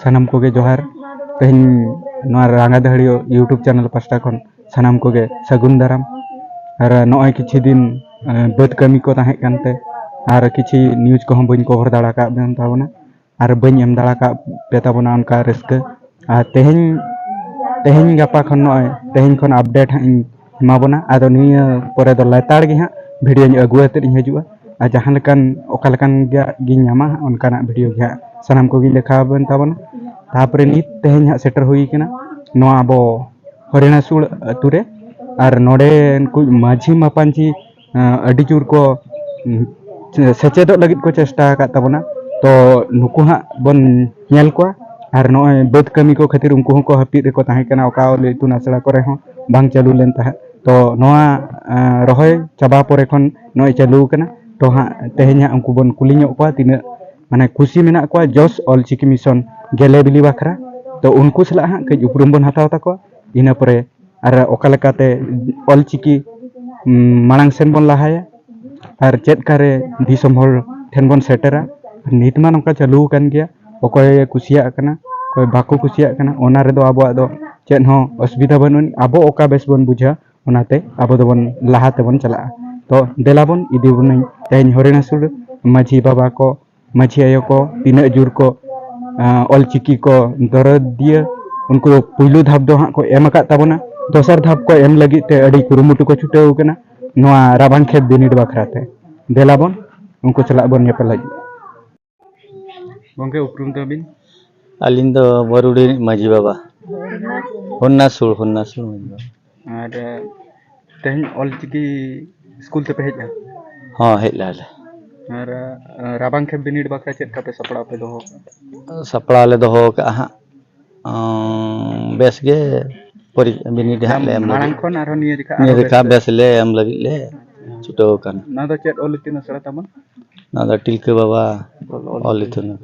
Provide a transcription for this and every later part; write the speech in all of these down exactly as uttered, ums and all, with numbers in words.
ᱥᱟᱱᱟᱢ ᱠᱚᱜᱮ ᱡᱚᱦᱟᱨ᱾ ᱛᱮᱦᱮᱧ ᱱᱚᱣᱟ ᱨᱟᱸᱜᱟ ᱫᱟᱹᱦᱲᱤᱭᱟᱹ YouTube ᱪᱮᱱᱮᱞ ᱯᱟᱥᱴᱟ ᱠᱷᱚᱱ ᱥᱟᱱᱟᱢ ᱠᱚᱜᱮ ᱥᱟᱹᱜᱩᱱ ᱫᱟᱨᱟᱢ᱾ ᱟᱨ ᱱᱚᱜᱼᱚᱭ ᱠᱤᱪᱷᱩ ᱫᱤᱱ, ᱮᱸ, ᱵᱟᱹᱫᱽ ᱠᱟᱹᱢᱤ ᱠᱚ ᱛᱟᱦᱮᱸ ᱠᱟᱱᱛᱮ ᱟᱨ ᱠᱤᱪᱷᱩ ᱱᱤᱭᱩᱡᱽ ᱠᱚᱦᱚᱸ ᱵᱟᱹᱧ ᱠᱚᱵᱷᱟᱨ ᱫᱟᱲᱮ ᱟᱠᱟᱫ ᱵᱮᱱ ᱛᱟᱵᱚᱱᱟ ᱟᱨ ᱵᱟᱹᱧ ᱮᱢ ᱫᱟᱲᱮ ᱟᱠᱟᱫ ᱯᱮ ᱛᱟᱵᱚᱱᱟ ᱚᱱᱠᱟ ᱨᱟᱹᱥᱠᱟᱹ᱾ ᱟᱨ ᱛᱮᱦᱮᱧ, ᱛᱮᱦᱮᱧ ᱜᱟᱯᱟ ᱠᱷᱚᱱ, ᱱᱚᱜᱼᱚᱭ ᱛᱮᱦᱮᱧ ᱠᱷᱚᱱ ᱟᱯᱰᱮᱴ ᱦᱟᱸᱜ ᱤᱧ ᱮᱢᱟ ᱵᱚᱱᱟ᱾ ᱟᱫᱚ ᱱᱤᱭᱟᱹ ᱯᱚᱨᱮ ᱫᱚ ᱞᱮᱛᱟᱲ ᱜᱮ ᱦᱟᱸᱜ ᱵᱷᱤᱰᱤᱭᱳᱧ ᱟᱹᱜᱩ ᱟᱛᱮᱫ ᱤᱧ ᱦᱤᱡᱩᱜᱼᱟ᱾ ᱟᱨ ᱡᱟᱦᱟᱸ ᱞᱮᱠᱟᱱ, ᱚᱠᱟ ᱞᱮᱠᱟᱱ ᱜᱮ ᱜᱤᱧ ᱧᱟᱢᱟ, ᱚᱱᱠᱟᱱᱟᱜ ᱵᱷᱤᱰᱤᱭᱳ ᱜᱮ ᱦᱟᱸᱜ ᱥᱟᱱᱟᱢ ᱠᱚᱜᱮᱧ ᱫᱮᱠᱷᱟᱣ ᱟᱵᱚᱱ ᱛᱟᱵᱚᱱᱟ᱾ ᱛᱟᱯᱚᱨᱮ ᱱᱤᱛ ᱛᱮᱦᱮᱧ ᱦᱟᱸᱜ ᱥᱮᱴᱮᱨ ᱦᱩᱭ ᱠᱟᱱᱟ ᱱᱚᱣᱟ ᱟᱵᱚ ᱦᱚᱨᱤᱬᱟᱥᱩᱲ ᱟᱹᱛᱩ ᱨᱮ᱾ ᱟᱨ ᱱᱚᱰᱮ ᱩᱱᱠᱩ ᱢᱟᱹᱡᱷᱤ ᱢᱟᱯᱟᱧᱡᱤ, ᱟᱸ, ᱟᱹᱰᱤ ᱡᱳᱨ ᱠᱚ, ᱩᱸ, ᱥᱮᱪᱮᱫᱚᱜ ᱞᱟᱹᱜᱤᱫ ᱠᱚ ᱪᱮᱥᱴᱟ ᱟᱠᱟᱫ ᱛᱟᱵᱚᱱᱟ᱾ ᱛᱚ ᱱᱩᱠᱩ ᱦᱟᱸᱜ ᱵᱚᱱ ᱧᱮᱞ ᱠᱚᱣᱟ᱾ ᱟᱨ ᱱᱚᱜᱼᱚᱭ ᱵᱟᱹᱫᱽ ᱠᱟᱹᱢᱤ ᱠᱚ ᱠᱷᱟᱹᱛᱤᱨ ᱩᱱᱠᱩ ᱦᱚᱸᱠᱚ ᱦᱟᱹᱯᱤᱫ ᱨᱮᱠᱚ ᱛᱟᱦᱮᱸ ᱠᱟᱱᱟ, ᱚᱠᱟ ᱚᱞ ᱤᱛᱩᱱ ᱟᱥᱲᱟ ᱠᱚᱨᱮ ᱦᱚᱸ ᱵᱟᱝ ᱪᱟᱹᱞᱩ ᱞᱮᱱ ᱛᱟᱦᱮᱸᱫ᱾ ᱛᱚ ᱱᱚᱣᱟ, ᱟᱸ, ᱨᱚᱦᱚᱭ ᱪᱟᱵᱟ ᱯᱚᱨᱮ ᱠᱷᱚᱱ ᱱᱚᱜᱼᱚᱭ ᱪᱟᱹᱞᱩ ᱟᱠᱟᱱᱟ᱾ ᱛᱚ ᱦᱟᱸᱜ ᱛᱮᱦᱮᱧ ᱦᱟᱸᱜ ᱩᱱᱠᱩ ᱵᱚᱱ ᱠᱩᱞᱤ ᱧᱚᱜ ᱠᱚᱣᱟ, ᱛᱤᱱᱟᱹᱜ ᱢᱟᱱᱮ ᱠᱩᱥᱤ ᱢᱮᱱᱟᱜ ᱠᱚᱣᱟ ᱡᱚᱥ ᱚᱞᱪᱤᱠᱤ ᱢᱤᱥᱚᱱ ᱜᱮᱞᱮ ᱵᱤᱞᱤ ᱵᱟᱠᱷᱨᱟ᱾ ᱛᱚ ᱩᱱᱠᱩ ᱥᱟᱞᱟᱜ ᱦᱟᱸᱜ ᱠᱟᱹᱡ ᱩᱯᱨᱩᱢ ᱵᱚᱱ ᱦᱟᱛᱟᱣ ᱛᱟᱠᱚᱣᱟ᱾ ᱤᱱᱟᱹ ᱯᱚᱨᱮ ᱟᱨ ᱚᱠᱟ ᱞᱮᱠᱟᱛᱮ ᱚᱞᱪᱤᱠᱤ, ᱩᱸ, ᱢᱟᱲᱟᱝ ᱥᱮᱱ ᱵᱚᱱ ᱞᱟᱦᱟᱭᱟ ᱟᱨ ᱪᱮᱫ ᱠᱟᱨᱮ ᱫᱤᱥᱚᱢ ᱦᱚᱲ ᱴᱷᱮᱱ ᱵᱚᱱ ᱥᱮᱴᱮᱨᱟ᱾ ᱱᱤᱛ ᱢᱟ ᱱᱚᱝᱠᱟ ᱪᱟᱹᱞᱩ ᱟᱠᱟᱱ ᱜᱮᱭᱟ, ᱚᱠᱚᱭ ᱠᱩᱥᱤᱭᱟᱜ ᱠᱟᱱᱟ, ᱚᱠᱚᱭ ᱵᱟᱠᱚ ᱠᱩᱥᱤᱭᱟᱜ ᱠᱟᱱᱟ, ᱚᱱᱟ ᱨᱮᱫᱚ ᱟᱵᱚᱣᱟᱜ ᱫᱚ ᱪᱮᱫ ᱦᱚᱸ ᱚᱥᱩᱵᱤᱫᱷᱟ ᱵᱟᱹᱱᱩᱜ ᱟᱹᱱᱤᱡ᱾ ᱟᱵᱚ ᱚᱠᱟ ᱵᱮᱥ ᱵᱚᱱ ᱵᱩᱡᱷᱟᱹᱣᱟ, ᱚᱱᱟᱛᱮ ᱟᱵᱚ ᱫᱚᱵᱚᱱ ᱞᱟᱦᱟ ᱛᱮᱵᱚᱱ ᱪᱟᱞᱟᱜᱼᱟ᱾ ᱛᱚ ᱫᱮᱞᱟ ᱵᱚᱱ ᱤᱫᱤ ᱵᱚᱱᱟᱹᱧ ᱛᱮᱦᱮᱧ ᱦᱚᱨᱤᱬᱟᱥᱩᱨ ᱢᱟᱹᱡᱷᱤ ᱵᱟᱵᱟ ᱠᱚ, ᱢᱟᱹᱡᱷᱤ ᱟᱭᱳ ᱠᱚ, ᱛᱤᱱᱟᱹᱜ ᱡᱳᱨ ᱠᱚ, ᱟᱸ, ᱚᱞᱪᱤᱠᱤ ᱠᱚ ᱫᱚᱨᱚᱫᱤᱭᱟᱹ, ᱩᱱᱠᱩ ᱫᱚ ᱯᱩᱭᱞᱩ ᱫᱷᱟᱯ ᱫᱚ ᱦᱟᱸᱜ ᱠᱚ ᱮᱢ ᱟᱠᱟᱫ ᱛᱟᱵᱚᱱᱟ᱾ ᱫᱚᱥᱟᱨ ᱫᱷᱟᱯ ᱠᱚ ᱮᱢ ᱞᱟᱹᱜᱤᱫ ᱛᱮ ᱟᱹᱰᱤ ᱠᱩᱨᱩᱢᱩᱴᱩ ᱠᱚ ᱪᱷᱩᱴᱟᱹᱣ ᱠᱟᱱᱟ ᱱᱚᱣᱟ ᱨᱟᱵᱟᱝ ᱠᱷᱮᱛ ᱵᱤᱱᱤᱰ ᱵᱟᱠᱷᱨᱟ ᱛᱮ᱾ ᱫᱮᱞᱟ ᱵᱚᱱ ᱩᱱᱠᱩ ᱥᱟᱞᱟᱜ ᱵᱚᱱ ᱧᱮᱯᱮᱞ ᱞᱟᱹᱜᱤᱫ᱾ ᱜᱚᱢᱠᱮ, ᱩᱯᱨᱩᱢ ᱛᱟᱹᱵᱤᱱ? ᱟᱹᱞᱤᱧ ᱫᱚ ᱵᱟᱹᱨᱩᱰᱤ ᱨᱤᱱᱤᱡ ᱢᱟᱹᱡᱷᱤ ᱵᱟᱵᱟ, ᱦᱚᱱᱱᱟᱥᱩᱲ, ᱦᱚᱱᱱᱟᱥᱩᱲ ᱢᱟᱹᱡᱷᱤ ᱵᱟᱵᱟ᱾ ᱟᱨ ᱛᱮᱦᱮᱧ ᱚᱞᱪᱤᱠᱤ ᱥᱠᱩᱞ ᱛᱮᱯᱮ ᱦᱮᱡ ᱮᱱᱟ? ᱦᱚᱸ, ᱦᱮᱡ ᱞᱮᱱᱟᱞᱮ᱾ ᱟᱨ, ᱟᱨ ᱨᱟᱵᱟᱝ ᱠᱷᱮᱯ ᱵᱤᱱᱤᱰ ᱵᱟᱠᱷᱨᱟ ᱪᱮᱫ ᱞᱮᱠᱟ ᱯᱮ ᱥᱟᱯᱲᱟᱣ ᱯᱮ ᱫᱚᱦᱚ ᱠᱟᱜᱼᱟ? ᱥᱟᱯᱲᱟᱣ ᱞᱮ ᱫᱚᱦᱚ ᱠᱟᱜᱼᱟ ᱦᱟᱸᱜ᱾ ᱚᱸ, ᱵᱮᱥ ᱜᱮ ᱯᱚᱨᱤ-, ᱵᱤᱱᱤᱰ ᱦᱟᱸᱜ ᱞᱮ ᱮᱢ ᱢᱟᱲᱟᱝ ᱞᱟᱹᱜᱤᱫ᱾ ᱠᱷᱚᱱ ᱟᱨᱦᱚᱸ ᱱᱤᱭᱟᱹ ᱡᱚᱠᱷᱟ ᱱᱤᱭᱟᱹ ᱟᱨᱦᱚᱸ ᱡᱚᱠᱷᱟ ᱵᱮᱥ ᱵᱮᱥ ᱞᱮ ᱮᱢ ᱞᱟᱹᱜᱤᱫ ᱞᱮ ᱪᱷᱩᱴᱟᱹᱣ ᱟᱠᱟᱱᱟ᱾ ᱱᱚᱣᱟ ᱫᱚ ᱪᱮᱫ ᱚᱞ ᱤᱛᱩᱱ ᱟᱥᱲᱟ ᱛᱟᱵᱚᱱ? ᱱᱚᱣᱟ ᱫᱚ ᱴᱤᱞᱠᱟᱹ ᱵᱟᱵᱟ ᱚᱞ, ᱚᱞ ᱚᱞ ᱤᱛᱩᱱ᱾ ᱤᱛᱩᱱ᱾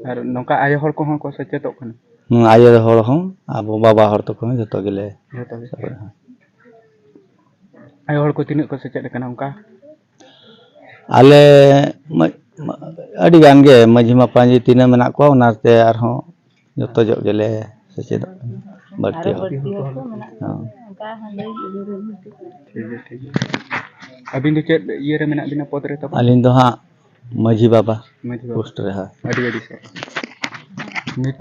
ᱟᱨ ᱱᱚᱝᱠᱟ ᱟᱭᱳ ᱦᱚᱲ ᱠᱚᱦᱚᱸ ᱠᱚ ᱥᱮᱪᱮᱫᱚᱜ ᱠᱟᱱᱟ? ᱦᱩᱸ, ᱟᱭᱳ ᱦᱚᱲ ᱦᱚᱸ, ᱟᱵᱚ ᱵᱟᱵᱟ ᱦᱚᱲ ᱛᱟᱠᱚ ᱦᱚᱸ, ᱡᱚᱛᱚ ᱜᱮᱞᱮ ᱡᱚᱛᱚ ᱜᱮ᱾ ᱥᱟᱯᱲᱟᱜᱼᱟ᱾ ᱟᱭᱳ ᱦᱚᱲ ᱠᱚ ᱛᱤᱱᱟᱹᱜ ᱠᱚ ᱥᱮᱪᱮᱫ ᱟᱠᱟᱱᱟ ᱚᱱᱠᱟ? ᱟᱞᱮ ᱢᱟ-, ᱟᱹᱰᱤ ᱜᱟᱱ ᱜᱮ ᱢᱟᱹᱡᱷᱤ ᱢᱟᱯᱟᱡᱷᱤ ᱛᱤᱱᱟᱹᱜ ᱢᱮᱱᱟᱜ ᱠᱚᱣᱟ, ᱚᱱᱟᱛᱮ ᱟᱨᱦᱚᱸ ᱡᱚᱛᱚ ᱧᱚᱜ ᱜᱮᱞᱮ ᱥᱮᱪᱮᱫᱚᱜ ᱠᱟᱱᱟ, ᱵᱟᱹᱲᱛᱤ ᱟᱨᱚ ᱦᱚᱲ᱾ ᱵᱟᱹᱲᱛᱤ ᱦᱚᱸᱠᱚ ᱢᱮᱱᱟᱜ ᱠᱚᱣᱟ᱾ ᱦᱚᱸ᱾ ᱚᱱᱠᱟ ᱦᱚᱸ ᱞᱟᱹᱭ ᱤᱫᱤ ᱨᱮᱦᱚᱸ᱾ ᱴᱷᱤᱠ ᱜᱮᱭᱟ, ᱴᱷᱤᱠ ᱜᱮᱭᱟ᱾ ᱟᱹᱵᱤᱱ ᱫᱚ ᱪᱮᱫ ᱤᱭᱟᱹ ᱨᱮ ᱢᱮᱱᱟᱜ ᱵᱤᱱᱟ, ᱯᱚᱫᱽ ᱨᱮ ᱛᱟᱵᱚᱱ? ᱟᱹᱞᱤᱧ ᱫᱚ ᱦᱟᱸᱜ ᱢᱟᱹᱡᱷᱤ ᱵᱟᱵᱟ ᱢᱟᱹᱡᱷᱤ ᱵᱟᱵᱟ᱾ ᱯᱳᱥᱴ ᱨᱮ, ᱦᱳᱭ᱾ ᱟᱹᱰᱤ ᱟᱹᱰᱤ ᱥᱟᱨᱦᱟᱣ᱾ ᱢᱤᱫ,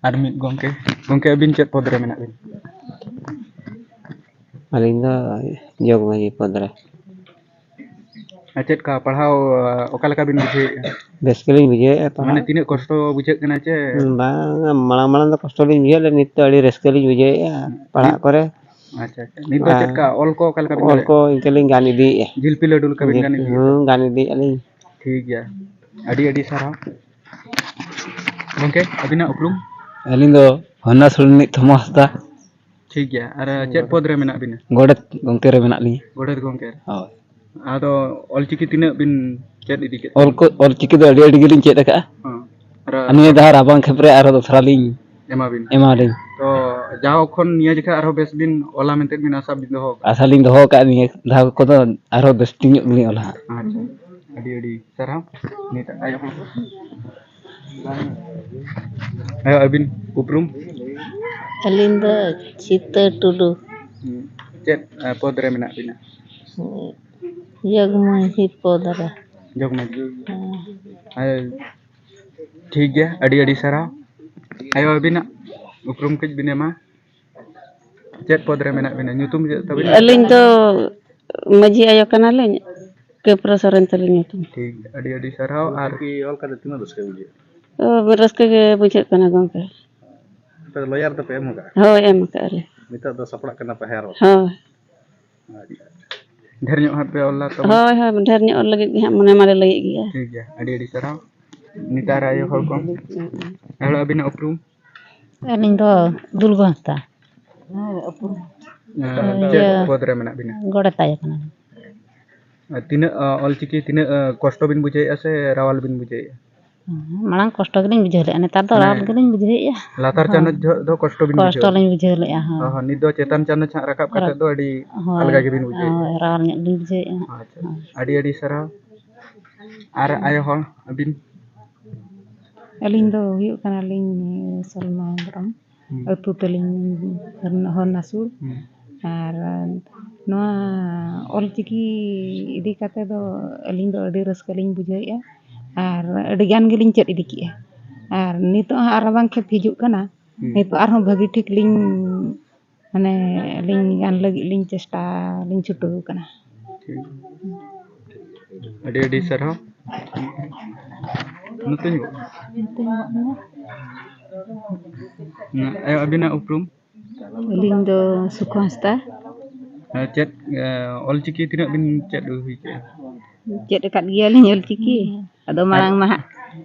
ᱟᱨ ᱢᱤᱫ ᱜᱚᱢᱠᱮ, ᱜᱚᱢᱠᱮ ᱟᱹᱵᱤᱱ ᱪᱮᱫ ᱯᱚᱫᱽ ᱨᱮ ᱢᱮᱱᱟᱜ ᱵᱤᱱᱟ? ᱟᱹᱞᱤᱧ ᱫᱚ ᱡᱚᱜᱽ ᱢᱟᱹᱡᱷᱤ ᱯᱚᱫᱽ ᱨᱮ᱾ ᱟᱨ ᱪᱮᱫ ᱞᱮᱠᱟ ᱯᱟᱲᱦᱟᱣ, ᱚᱠᱟ ᱞᱮᱠᱟ ᱵᱤᱱ ᱵᱩᱡᱷᱟᱹᱣᱮᱫᱼᱟ? ᱵᱮᱥ ᱜᱮᱞᱤᱧ ᱵᱩᱡᱷᱟᱹᱣᱮᱫᱼᱟ ᱯᱟᱲᱦᱟᱣ᱾ ᱢᱟᱱᱮ ᱛᱤᱱᱟᱹᱜ ᱠᱚᱥᱴᱚ ᱵᱩᱡᱷᱟᱹᱜ ᱠᱟᱱᱟ ᱪᱮ? ᱵᱟᱝ, ᱢᱟᱲᱟᱝ ᱢᱟᱲᱟᱝ ᱫᱚ ᱠᱚᱥᱴᱚ ᱞᱤᱧ ᱵᱩᱡᱷᱟᱹᱣᱮᱫ ᱞᱮ, ᱱᱤᱛ ᱫᱚ ᱟᱹᱰᱤ ᱨᱟᱹᱥᱠᱟᱹ ᱞᱤᱧ ᱵᱩᱡᱷᱟᱹᱣᱮᱫᱼᱟ ᱯᱟᱲᱦᱟᱜ ᱱᱤᱛ ᱠᱚᱨᱮ᱾ ᱟᱪᱪᱷᱟ, ᱟᱪᱪᱷᱟ᱾ ᱱᱤᱛ ᱫᱚ ᱟᱨ ᱪᱮᱫ ᱞᱮᱠᱟ ᱚᱞ ᱠᱚ ᱚᱠᱟ ᱞᱮᱠᱟ ᱵᱤᱱ ᱚᱞ ᱫᱟᱲᱮᱭᱟᱜᱼᱟ? ᱠᱚ ᱤᱱᱠᱟᱹ ᱞᱤᱧ ᱜᱟᱱ ᱤᱫᱤᱭᱮᱫᱼᱟ᱾ ᱡᱤᱞᱯᱤ ᱞᱟᱹᱰᱩ ᱞᱮᱠᱟ ᱵᱤᱱ ᱜᱟᱱ ᱤᱫᱤᱭᱮᱫᱼᱟ? ᱦᱩᱸ, ᱜᱟᱱ ᱤᱫᱤᱭᱮᱫᱼᱟ ᱞᱤᱧ᱾ ᱴᱷᱤᱠ ᱜᱮᱭᱟ, ᱟᱹᱰᱤ ᱟᱹᱰᱤ ᱥᱟᱨᱦᱟᱣ᱾ ᱜᱚᱢᱠᱮ, ᱟᱹᱵᱤᱱᱟᱜ ᱩᱯᱨᱩᱢ? ᱟᱹᱞᱤᱧ ᱫᱚ ᱦᱚᱱᱟᱥᱩᱨ ᱨᱤᱱᱤᱡ ᱛᱷᱚᱢᱟ ᱦᱟᱸᱥᱫᱟ᱾ ᱴᱷᱤᱠ ᱜᱮᱭᱟ, ᱟᱨ ᱪᱮᱫ ᱯᱚᱫᱽ ᱨᱮ ᱢᱮᱱᱟᱜ ᱵᱤᱱᱟ? ᱜᱚᱰᱮᱛ ᱜᱚᱢᱠᱮ ᱨᱮ ᱢᱮᱱᱟᱜ ᱞᱤᱧᱟ᱾ ᱜᱚᱰᱮᱛ ᱜᱚᱢᱠᱮ᱾ ᱦᱳᱭ᱾ ᱟᱫᱚ ᱚᱞᱪᱤᱠᱤ ᱛᱤᱱᱟᱹᱜ ᱵᱤᱱ ᱪᱮᱫ ᱤᱫᱤ ᱠᱮᱫ ᱚᱞ ᱛᱮ? ᱠᱚ, ᱚᱞᱪᱤᱠᱤ ᱫᱚ ᱟᱹᱰᱤ ᱟᱹᱰᱤ ᱜᱮᱞᱤᱧ ᱪᱮᱫ ᱟᱠᱟᱜᱼᱟ᱾ ᱦᱚᱸ᱾ ᱟᱨ ᱟᱨ ᱱᱤᱭᱟᱹ ᱫᱷᱟᱣ ᱨᱟᱵᱟᱝ ᱠᱷᱮᱯ ᱨᱮ ᱟᱨᱦᱚᱸ ᱫᱚᱥᱨᱟ ᱞᱤᱧ ᱮᱢᱟ ᱵᱤᱱ᱾ ᱮᱢᱟᱞᱤᱧ᱾ ᱛᱚ ᱡᱟᱣ ᱠᱷᱚᱱ ᱱᱤᱭᱟᱹ ᱡᱚᱠᱷᱟ ᱟᱨᱦᱚᱸ ᱵᱮᱥ ᱵᱤᱱ ᱚᱞᱟ ᱢᱮᱱᱛᱮ ᱵᱤᱱ ᱟᱥᱟ ᱵᱤᱱ ᱫᱚᱦᱚ ᱠᱟᱜᱼᱟ? ᱟᱥᱟ ᱞᱤᱧ ᱫᱚᱦᱚ ᱟᱠᱟᱫᱼᱟ, ᱱᱤᱭᱟᱹ ᱫᱷᱟᱣ ᱠᱚᱫᱚ ᱟᱨᱦᱚᱸ ᱵᱮᱥ ᱴᱷᱤᱠ ᱧᱚᱜ ᱜᱮᱞᱤᱧ ᱚᱞᱟ ᱦᱟᱸᱜ᱾ ᱟᱪᱪᱷᱟ, ᱟᱹᱰᱤ ᱟᱹᱰᱤ ᱥᱟᱨᱦᱟᱣ᱾ ᱱᱤᱛᱟᱜ ᱟᱭᱳ ᱦᱚᱲ ᱠᱚ᱾ ᱦᱮᱸ, ᱟᱹᱵᱤᱱ ᱩᱯᱨᱩᱢ? ᱟᱹᱞᱤᱧ ᱫᱚ ᱪᱷᱤᱛᱟᱹ ᱴᱩᱰᱩ᱾ ᱦᱩᱸ, ᱪᱮᱫ, ᱮ, ᱯᱚᱫᱽ ᱨᱮ ᱢᱮᱱᱟᱜ ᱵᱤᱱᱟ? ᱡᱚᱜᱽ ᱢᱟᱹᱡᱷᱤ ᱯᱚᱫᱽ ᱨᱮ᱾ ᱡᱚᱜᱽ ᱢᱟᱹᱡᱷᱤ᱾ ᱦᱮᱸ᱾ ᱦᱮᱸ, ᱴᱷᱤᱠ ᱜᱮᱭᱟ, ᱟᱹᱰᱤ ᱟᱹᱰᱤ ᱥᱟᱨᱦᱟᱣ᱾ ᱟᱭᱳ, ᱟᱹᱵᱤᱱᱟᱜ ᱩᱯᱨᱩᱢ ᱠᱟᱹᱡ ᱵᱤᱱ ᱮᱢᱟ? ᱪᱮᱫ ᱯᱚᱫᱽ ᱨᱮ ᱢᱮᱱᱟᱜ ᱵᱤᱱᱟ? ᱧᱩᱛᱩᱢ ᱪᱮᱫ ᱛᱟᱹᱵᱤᱱ? ᱟᱹᱞᱤᱧ ᱫᱚ ᱢᱟᱹᱡᱷᱤ ᱟᱭᱳ ᱠᱟᱱᱟᱞᱤᱧ, ᱠᱟᱹᱯᱨᱟᱹ ᱥᱚᱨᱮᱱ ᱛᱟᱹᱞᱤᱧ ᱧᱩᱛᱩᱢ᱾ ᱴᱷᱤᱠ, ᱟᱹᱰᱤ ᱟᱹᱰᱤ ᱥᱟᱨᱦᱟᱣ᱾ ᱟᱨ ᱚᱞ ᱠᱟᱛᱮ ᱛᱤᱱᱟᱹᱜ ᱨᱟᱹᱥᱠᱟᱹ ᱵᱩᱡᱷᱟᱹᱜᱼᱟ? ᱚ, ᱨᱟᱹᱥᱠᱟᱹ ᱜᱮ ᱵᱩᱡᱷᱟᱹᱜ ᱠᱟᱱᱟ ᱜᱚᱢᱠᱮ᱾ ᱟᱯᱮ ᱫᱚ ᱞᱚᱭᱟᱨ ᱫᱚᱯᱮ ᱮᱢ ᱟᱠᱟᱫᱼᱟ? ᱦᱳᱭ, ᱮᱢ ᱟᱠᱟᱫᱼᱟ ᱞᱮ᱾ ᱱᱤᱛᱚᱜ ᱫᱚ ᱥᱟᱯᱲᱟᱜ ᱠᱟᱱᱟ ᱯᱮ ᱦᱮᱸ ᱨᱚᱲ? ᱦᱳᱭ᱾ ᱟᱪᱪᱷᱟ, ᱟᱪᱪᱷᱟ᱾ ᱰᱷᱮᱨ ᱧᱚᱜ ᱦᱟᱸᱜ ᱯᱮ ᱚᱞᱟ ᱛᱚᱵᱮ? ᱦᱳᱭ, ᱦᱳᱭ, ᱰᱷᱮᱨ ᱧᱚᱜ ᱚᱞ ᱞᱟᱹᱜᱤᱫ ᱜᱮ ᱦᱟᱸᱜ ᱢᱚᱱᱮ ᱢᱟᱞᱮ ᱞᱟᱹᱭᱮᱫ ᱜᱮᱭᱟ᱾ ᱴᱷᱤᱠ ᱜᱮᱭᱟ, ᱟᱹᱰᱤ ᱟᱹᱰᱤ ᱥᱟᱨᱦᱟᱣ᱾ ᱱᱮᱛᱟᱨ ᱟᱭᱳ ᱦᱚᱲ ᱠᱚ᱾ ᱦᱮᱸ, ᱟᱹᱵᱤᱱᱟᱜ ᱩᱯᱨᱩᱢ? ᱟᱹᱞᱤᱧ ᱫᱚ ᱫᱩᱞᱜᱚ ᱦᱟᱸᱥᱫᱟ᱾ ᱦᱮᱸ, ᱤᱭᱟᱹ, ᱪᱮᱫ ᱯᱚᱫᱽ ᱨᱮ ᱢᱮᱱᱟᱜ ᱵᱤᱱᱟ? ᱜᱚᱰᱮᱛ ᱟᱭᱳ ᱠᱟᱱᱟᱞᱤᱧ᱾ ᱟᱨ ᱛᱤᱱᱟᱹᱜ, ᱚ, ᱚᱞᱪᱤᱠᱤ ᱛᱤᱱᱟᱹᱜ, ᱚ, ᱠᱚᱥᱴᱚ ᱵᱤᱱ ᱵᱩᱡᱷᱟᱹᱣᱮᱫᱼᱟ ᱥᱮ ᱨᱟᱣᱟᱞ ᱵᱤᱱ ᱵᱩᱡᱷᱟᱹᱣᱮᱫᱼᱟ? ᱦᱮᱸ, ᱢᱟᱲᱟᱝ ᱠᱚᱥᱴᱚ ᱜᱮᱞᱤᱧ ᱵᱩᱡᱷᱟᱹᱣ ᱞᱮᱫᱼᱟ, ᱱᱮᱛᱟᱨ ᱫᱚ ᱢᱟᱱᱮ ᱨᱟᱣᱟᱞ ᱜᱮᱞᱤᱧ ᱵᱩᱡᱷᱟᱹᱣᱮᱫᱼᱟ᱾ ᱞᱟᱛᱟᱨ ᱦᱳᱭ᱾ ᱪᱟᱱᱟᱪ ᱡᱚᱦᱚᱜ ᱫᱚ ᱠᱚᱥᱴᱚ ᱵᱤᱱ ᱠᱚᱥᱴᱚ ᱵᱩᱡᱷᱟᱹᱣᱟ? ᱞᱤᱧ ᱵᱩᱡᱷᱟᱹᱣ ᱞᱮᱫᱼᱟ, ᱦᱳᱭ᱾ ᱚ ᱦᱚᱸ, ᱱᱤᱛ ᱫᱚ ᱪᱮᱛᱟᱱ ᱪᱟᱱᱟᱪ ᱦᱟᱸᱜ ᱨᱟᱠᱟᱵ ᱠᱟᱛᱮ ᱨᱟᱠ-, ᱫᱚ ᱟᱹᱰᱤ ᱦᱳᱭ, ᱟᱞᱜᱟ ᱜᱮᱵᱤᱱ ᱵᱩᱡᱷᱟᱹᱣᱮᱫᱼᱟ? ᱦᱳᱭ, ᱨᱟᱣᱟᱞ ᱧᱚᱜ ᱜᱮᱞᱤᱧ ᱵᱩᱡᱷᱟᱹᱣᱮᱫᱼᱟ ᱦᱟᱸᱜ᱾ ᱟᱪᱪᱷᱟ, ᱦᱳᱭ᱾ ᱟᱹᱰᱤ ᱟᱹᱰᱤ ᱥᱟᱨᱦᱟᱣ᱾ ᱟᱨ ᱟᱭᱳ ᱦᱚᱲ ᱟᱹᱵᱤᱱ? ᱟᱹᱞᱤᱧ ᱫᱚ ᱦᱩᱭᱩᱜ ᱠᱟᱱᱟᱞᱤᱧ ᱥᱚᱞᱢᱟ ᱦᱮᱢᱵᱨᱚᱢ᱾ ᱦᱩᱸ᱾ ᱟᱹᱛᱩ ᱛᱟᱹᱞᱤᱧ ᱦᱚᱨᱱᱟᱥᱩᱨ᱾ ᱦᱩᱸ᱾ ᱟᱨ ᱱᱚᱣᱟ ᱚᱞᱪᱤᱠᱤ ᱤᱫᱤ ᱠᱟᱛᱮ ᱫᱚ ᱟᱹᱞᱤᱧ ᱫᱚ ᱟᱹᱰᱤ ᱨᱟᱹᱥᱠᱟᱹ ᱞᱤᱧ ᱵᱩᱡᱷᱟᱹᱣᱮᱫᱼᱟ᱾ ᱟᱨ ᱟᱹᱰᱤ ᱜᱟᱱ ᱜᱮᱞᱤᱧ ᱪᱮᱫ ᱤᱫᱤ ᱠᱮᱜᱼᱟ᱾ ᱟᱨ ᱱᱤᱛᱚᱜ ᱦᱟᱸᱜ ᱨᱟᱵᱟᱝ ᱠᱷᱮᱛ ᱦᱤᱡᱩᱜ ᱠᱟᱱᱟ᱾ ᱦᱩᱸ᱾ ᱱᱤᱛᱚᱜ ᱟᱨᱦᱚᱸ ᱵᱷᱟᱹᱜᱤ ᱴᱷᱤᱠ ᱞᱤᱧ, ᱢᱟᱱᱮ, ᱞᱤᱧ ᱜᱟᱱ ᱞᱟᱹᱜᱤᱫ ᱞᱤᱧ ᱪᱮᱥᱴᱟ ᱞᱤᱧ ᱪᱷᱩᱴᱟᱹᱣ ᱠᱟᱱᱟ᱾ ᱴᱷᱤᱠ᱾ ᱟᱹᱰᱤ ᱟᱹᱰᱤ ᱥᱟᱨᱦᱟᱣ᱾ ᱱᱚᱛᱮ ᱧᱚᱜ᱾ ᱱᱚᱛᱮ ᱧᱚᱜ ᱢᱮ᱾ ᱦᱩᱸ, ᱟᱭᱳ, ᱟᱹᱵᱤᱱᱟᱜ ᱩᱯᱨᱩᱢ? ᱟᱹᱞᱤᱧ ᱫᱚ ᱥᱩᱠᱷᱚ ᱦᱟᱸᱥᱫᱟ᱾ ᱦᱮᱸ, ᱪᱮᱫ, ᱮ, ᱚᱞᱪᱤᱠᱤ ᱛᱤᱱᱟᱹᱜ ᱵᱤᱱ ᱪᱮᱫ ᱦᱩᱭ ᱠᱮᱜᱼᱟ? ᱪᱮᱫ ᱟᱠᱟᱫ ᱜᱮᱭᱟᱞᱤᱧ ᱚᱞᱪᱤᱠᱤ᱾ ᱟᱫᱚ ᱢᱟᱲᱟᱝ ᱢᱟ ᱦᱟᱸᱜ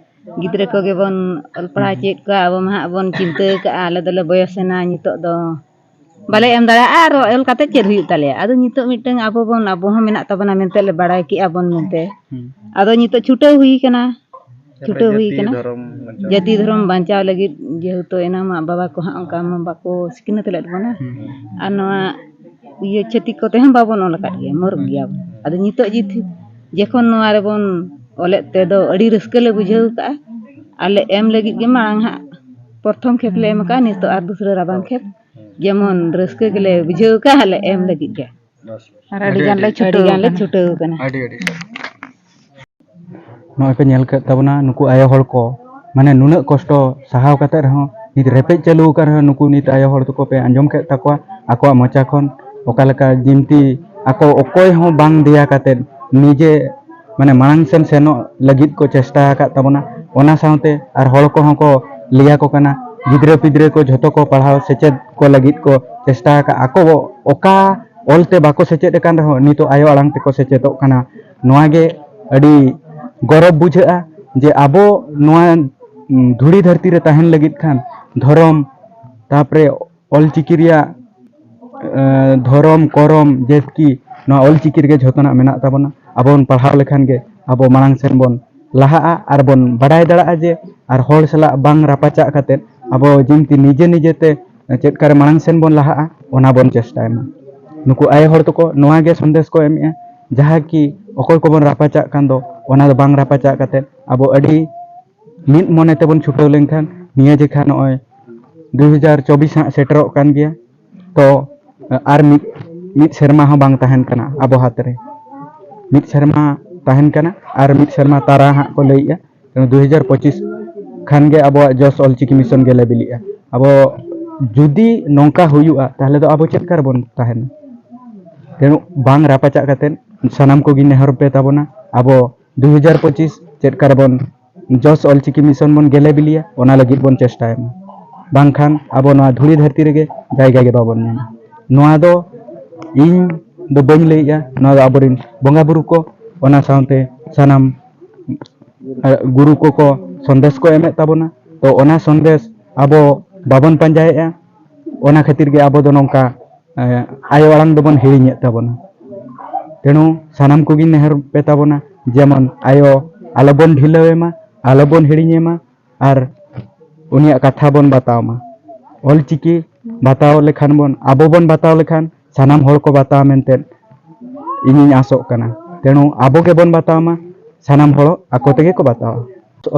ᱜᱤᱫᱽᱨᱟᱹ ᱠᱚᱜᱮ ᱵᱚᱱ ᱚᱞ ᱯᱟᱲᱦᱟᱣ ᱦᱩᱸ᱾ ᱪᱮᱫ ᱠᱚᱣᱟ, ᱟᱵᱚ ᱢᱟ ᱦᱟᱸᱜ ᱵᱚᱱ ᱪᱤᱱᱛᱟᱹ ᱟᱠᱟᱫᱼᱟ, ᱟᱞᱮ ᱫᱚᱞᱮ ᱵᱚᱭᱚᱥᱮᱱᱟ, ᱱᱤᱛᱚᱜ ᱫᱚ ᱵᱟᱞᱮ ᱮᱢ ᱫᱟᱲᱮᱭᱟᱜᱼᱟ, ᱟᱨ ᱚᱞ ᱠᱟᱛᱮ ᱪᱮᱫ ᱦᱩᱭᱩᱜ ᱛᱟᱞᱮᱭᱟ? ᱟᱫᱚ ᱱᱤᱛᱚᱜ ᱢᱤᱫᱴᱟᱝ ᱟᱵᱚ ᱵᱚᱱ, ᱟᱵᱚ ᱦᱚᱸ ᱢᱮᱱᱟᱜ ᱛᱟᱵᱚᱱᱟ ᱢᱮᱱᱛᱮ ᱞᱮ ᱵᱟᱲᱟᱭ ᱠᱮᱜᱼᱟ ᱵᱚᱱ ᱢᱮᱱᱛᱮ᱾ ᱦᱩᱸ᱾ ᱟᱫᱚ ᱱᱤᱛᱚᱜ ᱪᱷᱩᱴᱟᱹᱣ ᱦᱩᱭ ᱠᱟᱱᱟ᱾ ᱛᱟᱯᱚᱨᱮ ᱪᱷᱩᱴᱟᱹᱣ ᱦᱩᱭ ᱡᱟᱹᱛᱤ ᱠᱟᱱᱟ᱾ ᱫᱷᱚᱨᱚᱢ ᱵᱟᱧᱪᱟᱣ᱾ ᱡᱟᱹᱛᱤ ᱫᱷᱚᱨᱚᱢ ᱵᱟᱧᱪᱟᱣ ᱞᱟᱹᱜᱤᱫ, ᱡᱮᱦᱮᱛᱩ ᱮᱱᱟᱝ ᱢᱟ ᱵᱟᱵᱟ ᱠᱚ ᱦᱟᱸᱜ ᱚᱱᱠᱟ ᱢᱟ ᱵᱟᱠᱚ ᱥᱤᱠᱷᱱᱟᱹᱛ ᱞᱮᱫ ᱵᱚᱱᱟ᱾ ᱦᱩᱸ᱾ ᱟᱨ ᱱᱚᱣᱟ ᱤᱭᱟᱹ ᱪᱷᱟᱹᱛᱤᱠ ᱠᱚᱛᱮ ᱦᱚᱸ ᱵᱟᱵᱚᱱ ᱚᱞ ᱟᱠᱟᱫ ᱜᱮᱭᱟ, ᱢᱩᱨᱩᱠ ᱜᱮᱭᱟ ᱵᱚᱱ᱾ ᱟᱫᱚ ᱱᱤᱛᱚᱜ ᱡᱮ ᱴᱷᱤᱠ ᱡᱚᱠᱷᱚᱱ ᱱᱚᱣᱟ ᱨᱮᱵᱚᱱ ᱚᱞᱮᱫ ᱛᱮᱫᱚ ᱟᱹᱰᱤ ᱨᱟᱹᱥᱠᱟᱹ ᱞᱮ ᱵᱩᱡᱷᱟᱹᱣ ᱠᱟᱜᱼᱟ᱾ ᱟᱞᱮ ᱮᱢ ᱞᱟᱹᱜᱤᱫ ᱜᱮ ᱢᱟᱲᱟᱝ ᱦᱟᱸᱜ ᱯᱨᱚᱛᱷᱚᱢ ᱠᱷᱮᱯ ᱞᱮ ᱮᱢ ᱟᱠᱟᱫᱼᱟ, ᱱᱤᱛᱚᱜ ᱟᱨ ᱫᱩᱥᱨᱟᱹ ᱨᱟᱵᱟᱝ ᱠᱷᱮᱯ ᱡᱮᱢᱚᱱ ᱨᱟᱹᱥᱠᱟᱹ ᱜᱮᱞᱮ ᱵᱩᱡᱷᱟᱹᱣ ᱠᱟᱜᱼᱟ, ᱟᱞᱮ ᱮᱢ ᱞᱟᱹᱜᱤᱫ ᱜᱮ᱾ ᱟᱨ ᱟᱹᱰᱤ ᱟᱹᱰᱤ ᱜᱟᱱ ᱞᱮ ᱟᱹᱰᱤ ᱪᱷᱩᱴᱟᱹᱣ ᱜᱟᱱ ᱞᱮ ᱟᱠᱟᱱᱟ᱾ ᱪᱷᱩᱴᱟᱹᱣ ᱟᱠᱟᱱᱟ᱾ ᱟᱹᱰᱤ ᱟᱹᱰᱤ ᱥᱟᱨᱦᱟᱣ᱾ ᱱᱚᱜᱼᱚᱭ ᱯᱮ ᱧᱮᱞ ᱠᱮᱫ ᱛᱟᱵᱚᱱᱟ ᱱᱩᱠᱩ ᱟᱭᱳ ᱦᱚᱲ ᱠᱚ, ᱢᱟᱱᱮ ᱱᱩᱱᱟᱹᱜ ᱠᱚᱥᱴᱚ ᱥᱟᱦᱟᱣ ᱠᱟᱛᱮ ᱨᱮᱦᱚᱸ, ᱱᱤᱛ ᱨᱮᱯᱮᱡ ᱪᱟᱹᱞᱩ ᱟᱠᱟᱱ ᱨᱮᱦᱚᱸ, ᱱᱩᱠᱩ ᱱᱤᱛ ᱟᱭᱳ ᱦᱚᱲ ᱛᱟᱠᱚ ᱯᱮ ᱟᱸᱡᱚᱢ ᱠᱮᱫ ᱛᱟᱠᱚᱣᱟ ᱟᱠᱚᱣᱟᱜ ᱢᱚᱪᱟ ᱠᱷᱚᱱ ᱚᱠᱟ ᱞᱮᱠᱟ ᱡᱤᱱᱛᱤ ᱟᱠᱚ ᱚᱠᱚᱭ ᱦᱚᱸ ᱵᱟᱝ ᱫᱮᱭᱟ ᱠᱟᱛᱮ ᱱᱤᱡᱮ, ᱢᱟᱱᱮ, ᱢᱟᱲᱟᱝ ᱥᱮᱱ ᱥᱮᱱᱚᱜ ᱞᱟᱹᱜᱤᱫ ᱠᱚ ᱪᱮᱥᱴᱟ ᱟᱠᱟᱫ ᱛᱟᱵᱚᱱᱟ᱾ ᱚᱱᱟ ᱥᱟᱶᱛᱮ ᱟᱨ ᱦᱚᱲ ᱠᱚᱦᱚᱸ ᱠᱚ ᱞᱟᱹᱭ ᱟᱠᱚ ᱠᱟᱱᱟ, ᱜᱤᱫᱽᱨᱟᱹ ᱯᱤᱫᱽᱨᱟᱹ ᱠᱚ ᱡᱷᱚᱛᱚ ᱠᱚ ᱯᱟᱲᱦᱟᱣ ᱥᱮᱪᱮᱫ ᱠᱚ ᱞᱟᱹᱜᱤᱫ ᱠᱚ ᱪᱮᱥᱴᱟ ᱟᱠᱟᱫ, ᱟᱠᱚ ᱚᱠᱟ ᱚᱞ ᱛᱮ ᱵᱟᱠᱚ ᱥᱮᱪᱮᱫ ᱟᱠᱟᱱ ᱨᱮᱦᱚᱸ ᱱᱤᱛᱚᱜ ᱟᱭᱳ ᱟᱲᱟᱝ ᱛᱮᱠᱚ ᱥᱮᱪᱮᱫᱚᱜ ᱠᱟᱱᱟ᱾ ᱱᱚᱣᱟ ᱜᱮ ᱟᱹᱰᱤ ᱜᱚᱨᱚᱵᱽ ᱵᱩᱡᱷᱟᱹᱜᱼᱟ ᱡᱮ ᱟᱵᱚ ᱱᱚᱣᱟ, ᱩᱸ, ᱫᱷᱩᱲᱤ ᱫᱷᱟᱹᱨᱛᱤ ᱨᱮ ᱛᱟᱦᱮᱱ ᱞᱟᱹᱜᱤᱫ ᱠᱷᱟᱱ ᱫᱷᱚᱨᱚᱢ, ᱛᱟᱨᱯᱚᱨᱮ ᱚᱞᱪᱤᱠᱤ ᱨᱮᱭᱟᱜ, ᱮᱸ, ᱫᱷᱚᱨᱚᱢ, ᱠᱚᱨᱚᱢ, ᱡᱟᱹᱛᱠᱤ, ᱱᱚᱣᱟ ᱚᱞᱪᱤᱠᱤ ᱨᱮᱜᱮ ᱡᱷᱚᱛᱚᱱᱟᱜ ᱢᱮᱱᱟᱜ ᱛᱟᱵᱚᱱᱟ᱾ ᱟᱵᱚ ᱵᱚᱱ ᱯᱟᱲᱦᱟᱣ ᱞᱮᱠᱷᱟᱱ ᱜᱮ ᱟᱵᱚ ᱢᱟᱲᱟᱝ ᱥᱮᱱ ᱵᱚᱱ ᱞᱟᱦᱟᱜᱼᱟ ᱟᱨ ᱵᱚᱱ ᱵᱟᱰᱟᱭ ᱫᱟᱲᱮᱭᱟᱜᱼᱟ ᱡᱮ ᱟᱨ ᱦᱚᱲ ᱥᱟᱞᱟᱜ ᱵᱟᱝ ᱨᱟᱯᱟᱪᱟᱜ ᱠᱟᱛᱮᱫ ᱟᱵᱚ ᱡᱤᱱᱛᱤ ᱱᱤᱡᱮ ᱱᱤᱡᱮ ᱛᱮ ᱪᱮᱫ ᱠᱟᱨᱮ ᱢᱟᱲᱟᱝ ᱥᱮᱱ ᱵᱚᱱ ᱞᱟᱦᱟᱜᱼᱟ, ᱚᱱᱟ ᱵᱚᱱ ᱪᱮᱥᱴᱟᱭ ᱢᱟ᱾ ᱱᱩᱠᱩ ᱟᱭᱳ ᱦᱚᱲ ᱛᱟᱠᱚ ᱱᱚᱣᱟ ᱜᱮ ᱥᱚᱱᱫᱮᱥ ᱠᱚ ᱮᱢᱮᱜᱼᱟ, ᱡᱟᱦᱟᱸ ᱠᱤ ᱚᱠᱚᱭ ᱠᱚᱵᱚᱱ ᱨᱟᱯᱟᱪᱟᱜ ᱠᱟᱱ ᱫᱚ, ᱚᱱᱟ ᱫᱚ ᱵᱟᱝ ᱨᱟᱯᱟᱪᱟᱜ ᱠᱟᱛᱮ ᱟᱵᱚ ᱟᱹᱰᱤ ᱢᱤᱫ ᱢᱚᱱᱮ ᱛᱮᱵᱚᱱ ᱪᱷᱩᱴᱟᱹᱣ ᱞᱮᱱᱠᱷᱟᱱ ᱱᱤᱭᱟᱹ ᱡᱮᱠᱷᱟ ᱱᱚᱜᱼᱚᱭ ᱫᱩ ᱦᱟᱡᱟᱨ ᱪᱚᱵᱵᱤᱥ ᱦᱟᱸᱜ ᱥᱮᱴᱮᱨᱚᱜ ᱠᱟᱱ ᱜᱮᱭᱟ᱾ ᱛᱚ ᱟᱨ ᱢᱤᱫ ᱢᱤᱫ ᱥᱮᱨᱢᱟ ᱦᱚᱸ ᱵᱟᱝ ᱛᱟᱦᱮᱱ ᱠᱟᱱᱟ ᱟᱵᱚ ᱦᱟᱛ ᱨᱮ᱾ ᱢᱤᱫ ᱥᱮᱨᱢᱟ ᱛᱟᱦᱮᱱ ᱠᱟᱱᱟ ᱟᱨ ᱢᱤᱫ ᱥᱮᱨᱢᱟ ᱛᱟᱨᱟ ᱦᱟᱸᱜ ᱠᱚ ᱞᱟᱹᱭᱮᱜᱼᱟ᱾ ᱛᱮᱱᱩ ᱫᱩ ᱦᱟᱡᱟᱨ ᱯᱚᱸᱪᱤᱥ ᱠᱷᱟᱱ ᱜᱮ ᱟᱵᱚᱣᱟᱜ ᱡᱚᱥ ᱚᱞᱪᱤᱠᱤ mission ᱜᱮᱞᱮ ᱵᱤᱞᱤᱜᱼᱟ᱾ ᱟᱵᱚ ᱡᱩᱫᱤ ᱱᱚᱝᱠᱟ ᱦᱩᱭᱩᱜᱼᱟ, ᱛᱟᱦᱚᱞᱮ ᱫᱚ ᱟᱵᱚ ᱪᱮᱫ ᱠᱟᱨᱮ ᱵᱚᱱ ᱛᱟᱦᱮᱱᱟ? ᱛᱮᱱᱩ ᱵᱟᱝ ᱨᱟᱯᱟᱪᱟᱜ ᱠᱟᱛᱮ ᱥᱟᱱᱟᱢ ᱠᱚᱜᱮ ᱱᱮᱦᱚᱨ ᱯᱮ ᱛᱟᱵᱚᱱᱟ, ᱟᱵᱚ ᱫᱩ ᱦᱟᱡᱟᱨ ᱯᱚᱸᱪᱤᱥ ᱪᱮᱫ ᱠᱟᱨᱮ ᱵᱚᱱ ᱡᱚᱥ ᱚᱞᱪᱤᱠᱤ mission ᱵᱚᱱ ᱜᱮᱞᱮ ᱵᱤᱞᱤᱭᱟ, ᱚᱱᱟ ᱞᱟᱹᱜᱤᱫ ᱵᱚᱱ ᱪᱮᱥᱴᱟᱭ ᱢᱟ᱾ ᱵᱟᱝᱠᱷᱟᱱ ᱟᱵᱚ ᱱᱚᱣᱟ ᱫᱷᱩᱲᱤ ᱫᱷᱟᱹᱨᱛᱤ ᱨᱮᱜᱮ ᱡᱟᱭᱜᱟ ᱜᱮ ᱵᱟᱵᱚᱱ ᱧᱟᱢᱟ᱾ ᱱᱚᱣᱟ ᱫᱚ ᱤᱧ ᱫᱚ ᱵᱟᱹᱧ ᱞᱟᱹᱭᱮᱜᱼᱟ, ᱱᱚᱣᱟ ᱫᱚ ᱟᱵᱚᱨᱮᱱ ᱵᱚᱸᱜᱟ ᱵᱩᱨᱩ ᱠᱚ, ᱚᱱᱟ ᱥᱟᱶᱛᱮ ᱥᱟᱱᱟᱢ ᱜᱩᱨᱩ ᱠᱚᱠᱚ ᱥᱚᱱᱫᱮᱥ ᱠᱚ ᱮᱢᱮᱫ ᱛᱟᱵᱚᱱᱟ᱾ ᱛᱚ ᱚᱱᱟ ᱥᱚᱱᱫᱮᱥ ᱟᱵᱚ ᱵᱟᱵᱚᱱ ᱯᱟᱸᱡᱟᱭᱮᱫᱼᱟ, ᱚᱱᱟ ᱠᱷᱟᱹᱛᱤᱨ ᱜᱮ ᱟᱵᱚ ᱫᱚ ᱱᱚᱝᱠᱟ ᱟᱭᱳ ᱟᱲᱟᱝ ᱫᱚᱵᱚᱱ ᱦᱤᱲᱤᱧᱮᱫ ᱛᱟᱵᱚᱱᱟ᱾ ᱛᱮᱱᱩ ᱥᱟᱱᱟᱢ ᱠᱚᱜᱮᱧ ᱱᱮᱦᱚᱨ ᱯᱮ ᱛᱟᱵᱚᱱᱟ, ᱡᱮᱢᱚᱱ ᱟᱭᱳ ᱟᱞᱚᱵᱚᱱ ᱰᱷᱤᱞᱟᱹᱣ ᱮᱢᱟ, ᱟᱞᱚᱵᱚᱱ ᱦᱤᱲᱤᱧ ᱮᱢᱟ, ᱟᱨ ᱩᱱᱤᱭᱟᱜ ᱠᱟᱛᱷᱟ ᱵᱚᱱ ᱵᱟᱛᱟᱣ ᱢᱟ᱾ ᱚᱞᱪᱤᱠᱤ ᱵᱟᱛᱟᱣ ᱞᱮᱠᱷᱟᱱ ᱵᱚᱱ, ᱟᱵᱚ ᱵᱚᱱ ᱵᱟᱛᱟᱣ ᱞᱮᱠᱷᱟᱱ ᱥᱟᱱᱟᱢ ᱦᱚᱲ ᱠᱚ ᱵᱟᱛᱟᱣᱟ ᱢᱮᱱᱛᱮ ᱤᱧᱤᱧ ᱟᱥᱚᱜ ᱠᱟᱱᱟ᱾ ᱛᱮᱱᱩ ᱟᱵᱚ ᱜᱮᱵᱚᱱ ᱵᱟᱛᱟᱣ ᱢᱟ, ᱥᱟᱱᱟᱢ ᱦᱚᱲ ᱟᱠᱚ ᱛᱮᱜᱮ ᱠᱚ ᱵᱟᱛᱟᱣᱟ᱾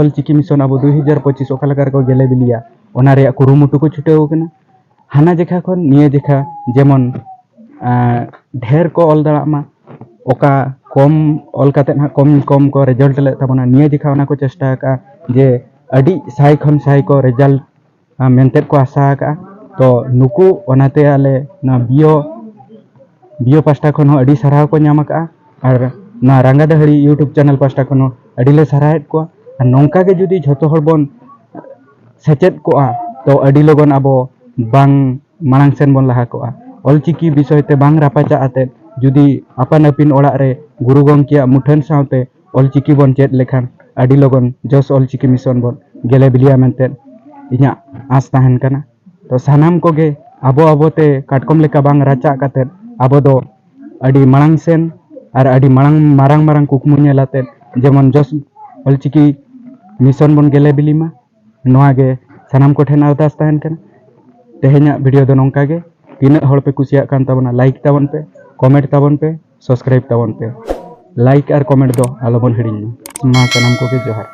ᱚᱞᱪᱤᱠᱤ mission ᱟᱵᱚ ᱫᱩ ᱦᱟᱡᱟᱨ ᱯᱚᱸᱪᱤᱥ ᱚᱠᱟ ᱞᱮᱠᱟ ᱨᱮᱠᱚ ᱜᱮᱞᱮ ᱵᱤᱞᱤᱭᱟ, ᱚᱱᱟ ᱨᱮᱭᱟᱜ ᱠᱩᱨᱩᱢᱩᱴᱩ ᱠᱚ ᱪᱷᱩᱴᱟᱹᱣ ᱟᱠᱟᱱᱟ᱾ ᱦᱟᱱᱟ ᱡᱮᱠᱷᱟ ᱠᱷᱚᱱ ᱱᱤᱭᱟᱹ ᱡᱮᱠᱷᱟ ᱡᱮᱢᱚᱱ ᱰᱷᱮᱨ ᱠᱚ ᱚᱞ ᱫᱟᱲᱮᱭᱟᱜ ᱢᱟ, ᱚᱠᱟ ᱠᱚᱢ ᱚᱞ ᱠᱟᱛᱮ ᱦᱟᱸᱜ ᱠᱚᱢ ᱠᱚᱢ ᱠᱚ ᱨᱮᱡᱟᱞᱴ ᱞᱮᱫ ᱛᱟᱵᱚᱱᱟ᱾ ᱱᱤᱭᱟᱹ ᱡᱮᱠᱷᱟ ᱚᱱᱟ ᱠᱚ ᱪᱮᱥᱴᱟ ᱟᱠᱟᱫᱼᱟ ᱡᱮ ᱟᱹᱰᱤ ᱥᱟᱭ ᱠᱷᱚᱱ ᱥᱟᱭ ᱠᱚ ᱨᱮᱡᱟᱞᱴ ᱢᱮᱱᱛᱮᱫ ᱠᱚ ᱟᱥᱟ ᱟᱠᱟᱫᱼᱟ᱾ ᱛᱚ ᱱᱩᱠᱩ ᱚᱱᱟᱛᱮ ᱟᱞᱮ ᱱᱚᱣᱟ ᱵᱤᱭᱳ ᱵᱤᱭᱳ ᱯᱟᱥᱴᱟ ᱠᱷᱚᱱ ᱦᱚᱸ ᱟᱹᱰᱤ ᱥᱟᱨᱦᱟᱣ ᱠᱚ ᱧᱟᱢ ᱟᱠᱟᱫᱼᱟ, ᱟᱨ ᱱᱚᱣᱟ ᱨᱟᱸᱜᱟ ᱫᱟᱹᱦᱲᱤ YouTube ᱪᱮᱱᱮᱞ ᱯᱟᱥᱴᱟ ᱠᱷᱚᱱ ᱦᱚᱸ ᱟᱹᱰᱤ ᱞᱮ ᱥᱟᱨᱦᱟᱣᱮᱫ ᱠᱚᱣᱟ᱾ ᱟᱨ ᱱᱚᱝᱠᱟ ᱜᱮ ᱡᱩᱫᱤ ᱡᱷᱚᱛᱚ ᱦᱚᱲ ᱵᱚᱱ ᱥᱮᱪᱮᱫ ᱠᱚᱜᱼᱟ, ᱛᱚ ᱟᱹᱰᱤ ᱞᱚᱜᱚᱱ ᱟᱵᱚ ᱵᱟᱝ ᱢᱟᱲᱟᱝ ᱥᱮᱱ ᱵᱚᱱ ᱞᱟᱦᱟ ᱠᱚᱜᱼᱟ᱾ ᱚᱞᱪᱤᱠᱤ ᱵᱤᱥᱚᱭ ᱛᱮ ᱵᱟᱝ ᱨᱟᱯᱟᱪᱟᱜ ᱟᱛᱮᱫ ᱡᱩᱫᱤ ᱟᱯᱟᱱ ᱟᱹᱯᱤᱱ ᱚᱲᱟᱜ ᱨᱮ ᱜᱩᱨᱩ ᱜᱚᱢᱠᱮᱭᱟᱜ ᱢᱩᱴᱷᱟᱹᱱ ᱥᱟᱶᱛᱮ ᱚᱞᱪᱤᱠᱤ ᱵᱚᱱ ᱪᱮᱫ ᱞᱮᱠᱷᱟᱱ ᱟᱹᱰᱤ ᱞᱚᱜᱚᱱ ᱡᱚᱥ ᱚᱞᱪᱤᱠᱤ mission ᱵᱚᱱ ᱜᱮᱞᱮ ᱵᱤᱞᱤᱭᱟ ᱢᱮᱱᱛᱮ ᱤᱧᱟᱹᱜ ᱟᱸᱥ ᱛᱟᱦᱮᱱ ᱠᱟᱱᱟ᱾ ᱛᱚ ᱥᱟᱱᱟᱢ ᱠᱚᱜᱮ ᱟᱵᱚ ᱟᱵᱚᱛᱮ ᱠᱟᱴᱠᱚᱢ ᱞᱮᱠᱟ ᱵᱟᱝ ᱨᱟᱪᱟᱜ ᱠᱟᱛᱮᱫ ᱟᱵᱚ ᱫᱚ ᱟᱹᱰᱤ ᱢᱟᱲᱟᱝ ᱥᱮᱱ ᱟᱨ ᱟᱹᱰᱤ ᱢᱟᱲᱟᱝ, ᱢᱟᱨᱟᱝ ᱢᱟᱨᱟᱝ ᱠᱩᱠᱢᱩ ᱧᱮᱞ ᱟᱛᱮᱫ ᱡᱮᱢᱚᱱ ᱡᱚᱥ ᱚᱞᱪᱤᱠᱤ mission ᱵᱚᱱ ᱜᱮᱞᱮ ᱵᱤᱞᱤ ᱢᱟ, ᱱᱚᱣᱟ ᱜᱮ ᱥᱟᱱᱟᱢ ᱠᱚᱴᱷᱮᱱ ᱟᱨᱫᱟᱥ ᱛᱟᱦᱮᱱ ᱠᱟᱱᱟ᱾ ᱛᱮᱦᱮᱧᱟᱜ video ᱫᱚ ᱱᱚᱝᱠᱟ ᱜᱮ᱾ ᱛᱤᱱᱟᱹᱜ ᱦᱚᱲ ᱯᱮ ᱠᱩᱥᱤᱭᱟᱜ ᱠᱟᱱ ᱛᱟᱵᱚᱱᱟ, like ᱛᱟᱵᱚᱱ ᱯᱮ, comment ᱛᱟᱵᱚᱱ ᱯᱮ, subscribe ᱛᱟᱵᱚᱱ ᱯᱮ᱾ ᱞᱟᱭᱤᱠ ᱟᱨ ᱠᱚᱢᱮᱱᱴ ᱫᱚ ᱟᱞᱚᱵᱚᱱ ᱦᱤᱲᱤᱧ ᱢᱟ᱾ ᱢᱟ ᱥᱟᱱᱟᱢ ᱠᱚᱜᱮ ᱡᱚᱦᱟᱨ᱾